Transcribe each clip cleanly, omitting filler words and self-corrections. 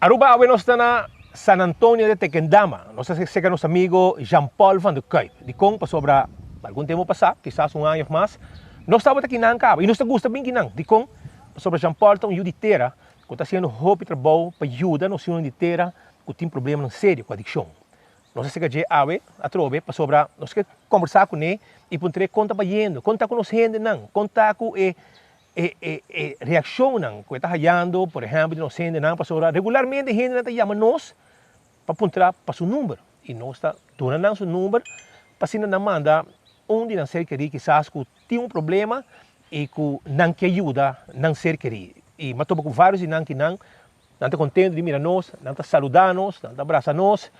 Aruba awe nos ta na San Antonio de Tequendama. Nos ta serka nos amigo Jean Paul van de Kuyp. Dikon? Pasobra algun tempu pasá, kisas un aña òf mas, nos tabata kinan kaba i nos ta gusta bin kinan. Dikon? Pasobra Jean Paul ta un yu di tera ku ta hasiendo hopi trabou pa yuda nos yunan di tera ku tin problemanan serio ku adikshon. Nos a seka dje awe atrobe pasobra nos ke kombersá kuné i puntr'é kon ta bayendo, kon ta ku nos hendenan, kon ta ku e e e e reakshonnan ku e ta hayando, por ehèmpel di nos hendenan, pasobra regularmente hendenan ta yama nos pa puntra pa su number i nos ta duna nan su number pa asina nan manda un di nan ser kerí kisas ku tin un problema i ku nan ke yuda nan ser kerí. I mi a topa ku vários di nan ki nan Nan ta kontentu di mira nos, nan ta saludá nos, nan ta brasa nos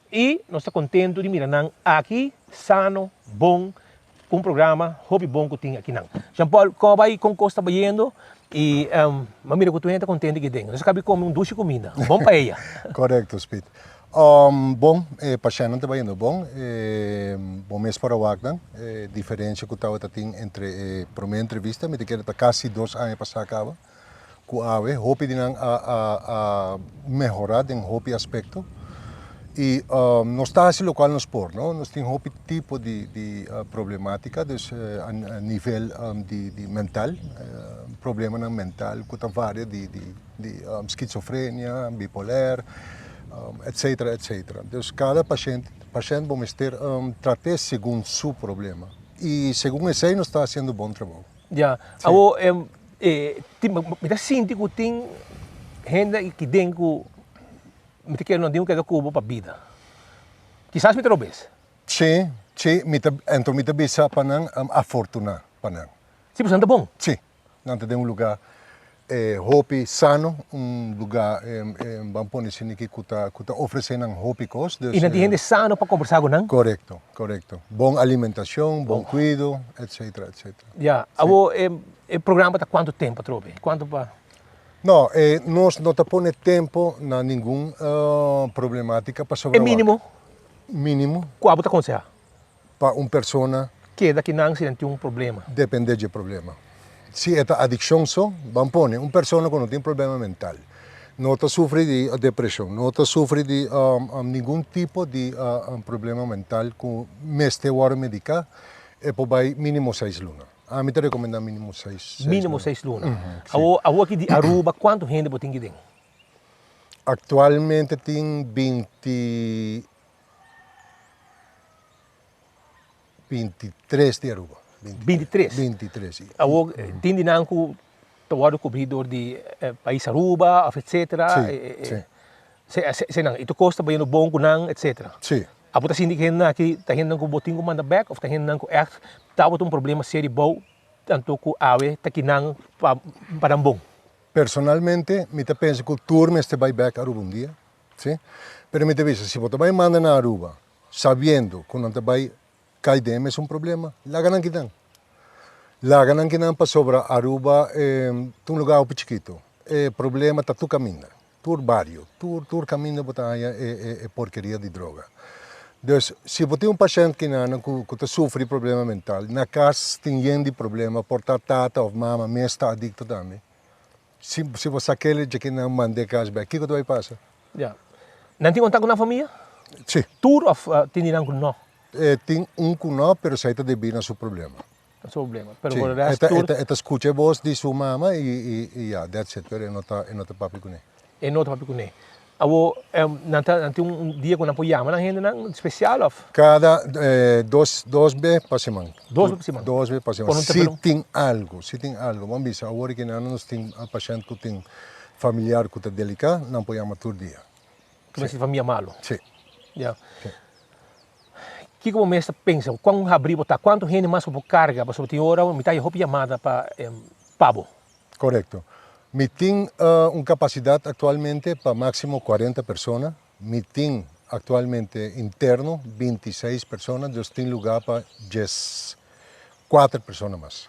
i nos ta kontentu di mira nan aki sano, bon, ku un programa hopi bon ku tin akinan. Jean Paul, kon a bai, kon kos ta bayendo? I mi a mira ku tur hende ta kontentu aki den. Nos a kabi kome un dushi kuminda, un bon paella. Korekto, Speed. Bon, e pashèntnan ta bayendo bon. Bo mes por a wak nan, e diferensia ku tabata tin entre e promé entrevista, mi ta kere ta kasi dos aña pasá kaba. Ku awe hopi di nan a a a mehorá den hopi aspekto i nos ta hasi lokual nos por no, nos tin hopi tipo di di problematika dus a nivel di di mental problemanan mental ku ta varia di di di skizofrenia, bipoler, etsetera etsetera. Dus kada pashent pashent bo mester trat'é segun su problema i segun esei nos ta hasiendo bon trabou. Ya, awor tin mi ta sinti ku tin hende aki den ku mi ta kere no tin ku keda ku bo pa bida. Kisas mi ta robes. Sí, sí, mi ta, anto mi ta bisa pa nan afortuná pa nan. Sí, pasobra nan ta bon. Sí, nan ta den un lugá hopi sano, un lugá ban pone asina aki ku ta ku ta ofresé nan hopi kos, dus. I nan tin hende sano pa kombersá ku nan? Korekto, korekto. Bon alimentashon, bon kuido, etsetera, etsetera. Ya, awor e programa ta kuantu tempu atrobe? Kuantu pa? No, nos no ta pone tempu na ningun problematica pasobra. E minimo? Minimo. Kua bo ta konsehá? Pa un persona. Keda kinan si nan tin un problema. Depende dje problema. Si e ta adikshon so, ban pone un persona ku no tin problema mental, no ta sufri di depreshon, no ta sufri di ningun tipo di problema mental ku mester wòrdu mediká, E por bai minimo seis luna. Ami ta recomenda minimo seis luna. Minimo seis luna. Awor, awor aki di Aruba cuanto hende bo tin ki den? Actualmente tin binti, bintitres di Aruba. Bintitres? Bintitres, si. Awor, tin di nan cu ta wordo cubri door di pais Aruba of etcetera? Si, si. Se nan, y tur cos ta bayendo bon cu nan, etcetera? Si. Abo ta sinti ku hendenan aki ta hendenan ku bo tin ku manda bèk òf ta hendenan ku ègt tabata un problema serio bou tantu ku awe ta kinan pa pa nan bon? Personalmente mi ta pensa ku tur mester bai bèk Aruba un dia, si. Pero mi ta bisa si bo ta bai manda nan Aruba sabiendo ku nan ta bai kai den e mesun problema, laga nan kinan. Laga nan kinan pasobra Aruba ta un lugar hopi chikito. E problema ta tur kaminda. Tur bario, tur tur caminda bo ta haña e e e porkeria di droga. Dus si bo tin un pashent kinanan ku ku ta sufri problema mental, na kas tin yen di problema, por ta tata of mama mes ta adikto tambe, si si bo sak'el dje kinan mand'e kas bek, kiko ta bai pasa? Ya. Nan tin kontak ku nan famia? Si. Tur of tin di nan ku no? Tin un ku no, pero esei ta debí na su problema. No su problema. Pero por el resto tur. E ta scucha e voz di su mama y y ya, that's it. Pero e no ta e no ta papia cune. E no ta papia cune. Awor nan ta nan tin un dia cu nan por yama nan hendenan special of? Cada dos dos be pa siman. Dos be pa siman. Dos be pa siman. Si tin algo, si tin algo. Bo a bisa awor ki nan nos tin pashent cu tin familiar cu ta delica, nan por yama tur dia. Cu mester famia malo. Si. Ya. Kiko bo mes ta pensa? Kuan habrí bo ta? Kuantu hende mas bo por karga? Pasobra tin ora mi ta haña hopi yamada pa pa bo. Korekto. Mi tin un kapasidat aktualmente pa máksimo kuarenta persona. Mi tin aktualmente interno bintiseis persona, dus tin lugá pa djes kuater persona mas.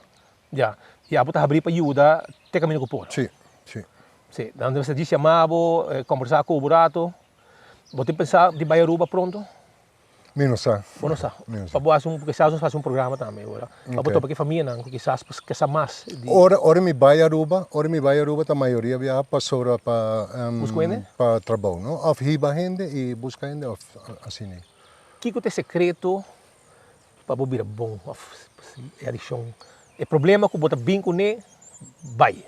Ya. I abo ta habrí pa yuda te kaminda ku por? Sí, sí. Sí. Nan mester djis yama bo, kombersá ku bo rato. Bo tin pensa di bai Aruba pronto? Mi no sa. Bo no sa. Mi no sa. Pa bo hasi un, kisas nos hasi un programa tambe ora. Pa bo topa ku e famianan ku kisas ke sa mas di. Ora, ora mi bai Aruba, ora mi bai Aruba ta mayoria biaha pasobra pa Buska hende? pa trabou no, of hiba hende i buska hende of asina. Kiko ta e sekreto pa bo bira bon of e adikshon, e problema ku bo ta bin kuné bai?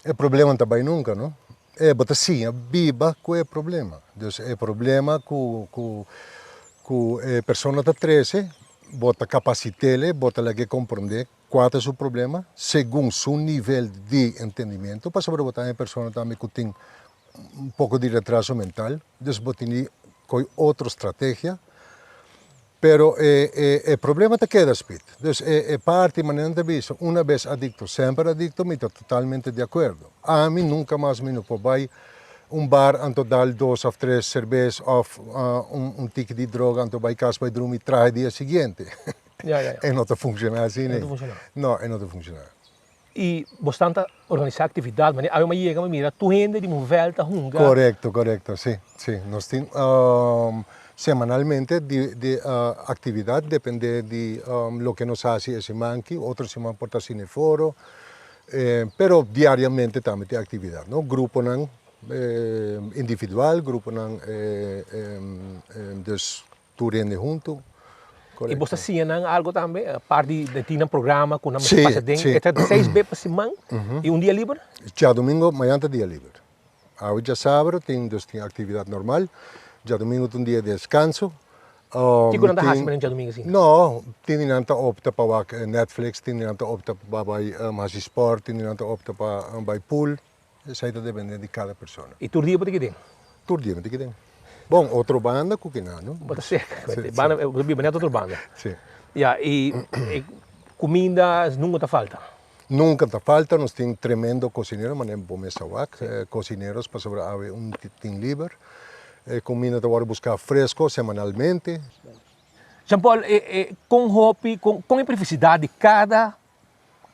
E problema no ta bai nunca, no? E bo ta siña biba cu e problema. Dus e problema cu cu cu e persona ta trece, bo ta capacitele, bo ta lag'e comprende cua ta su problema, segun su nivel di entendimiento, pasobra bo ta haña persona tambe cu tin un poco di retraso mental, dus bo tin di coy otro strategia. Pero e e e problema ta keda Speed. Dus e e parti manera nan ta bisa una bes adicto semper adicto mi ta totalmente di acuerdo. Ami nunca mas mi no por bay un bar anto dal dos of tres cerbes of un un tiki di droga anto bay cas bay drumi traha e dia siguiente. Ya ya ya. E no ta funciona asina. E no ta funciona. No e no ta funciona. I bosnan ta organisá aktividat, manera awe mi a yega mi mira tur hende di Muvel ta hunga. Korekto, korekto, si, si. Nos tin semanalmente di di aktividat depende di loke nos hasi e siman aki, otro siman por ta cineforo, pero diariamente tambe tin aktividat, no? Gruponan individual, gruponan dus Tur hende huntu. I bo ta siña nan algo tambe? Apart di tin nan programa ku nan mester pasa den, e ta seis be pa siman i un dia liber? Djadumingo mañan ta dia liber. Awe djasabra tin dus tin aktividat normal. Djadumingo ta un dia di deskanso. Kiko nan ta hasi mañan djadumingo asina? No, tin di nan ta opta pa wak Netflix, tin di nan ta opta pa bai hasi sport, tin di nan ta opta pa bai pool. Esei ta depende di kada persona. I tur dia bo ta kiden? Tur dia mi ta kiden. Bon, otro banda ku kina, no? Bo ta serka. Banda, bo ta biba net otro banda. Si. Ya, i e kuminda nunka ta falta? Nunka ta falta. Nos tin tremendo kosinero, manera bo mes a wak. Kosineros pasobra awe un tin liber. E kuminda ta wòrdu buská fresko semanalmente. Jean Paul, e kon hopi, kon e privasidat di kada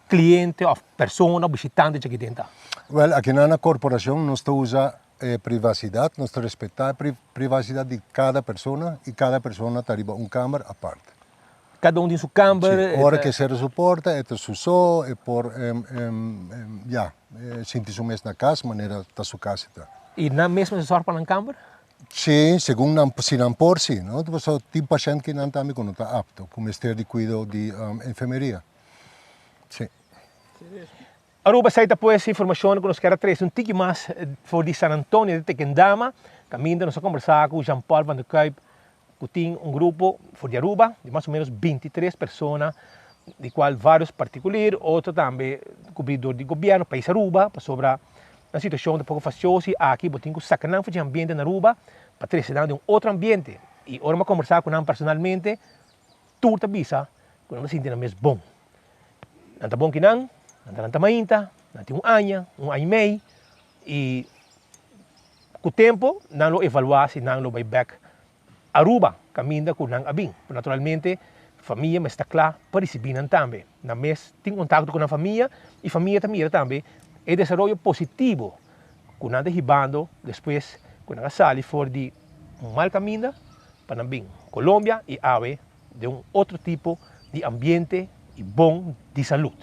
cliente of persona of bishitante dje aki den ta? Wel, aki na na corporacion nos ta usa e privacidad, nos ta respecta e privacidad di cada persona y cada persona ta riba un kamer apart. Cada un tin su kamber? Si, ora ke cera su porta e ta su so, e por ya, sinti su mes na cas manera ta su cas e ta. Y nan mes mester zorg pa nan kamber? Si, segun nan, si nan por si, no? Pasobra tin pashent ki nan tambe ku no ta apto, ku mester di kuido di enfermeria. Si. Aruba esei ta pues informacion cu nos kier a trece un tiki mas for di San Antonio de Tequendama, caminda nos a conversa cu Jean Paul van der Kuyp cu tin un grupo for di Aruba di mas o menos 23 persona di cual varios particulier, otro tambe cubri door di gobierno pais Aruba pasobra nan situacion ta poco fastioso y aki bo tin cu saca nan for di ambiente na Aruba pa trece nan den un otro ambiente y ora mi a conversa cu nan personalmente Tur ta bisa ku nan ta sinti nan mes bon. Nan ta bon ki nan, nan ta lanta mainta, nan tin un aña, un aña i mei, i ku tempu nan lo evaluá si nan lo bai bèk Aruba kaminda ku nan a bin. Pero naturalmente famia mester ta kla pa risibí nan tambe. Nan mes tin kontakto ku nan famia i famia ta mira tambe e desaroyo positivo ku nan ta hibando despues ku nan a sali for di un mal kaminda pa nan bin Colombia y awe den un otro tipo di ambiente y bon di salud.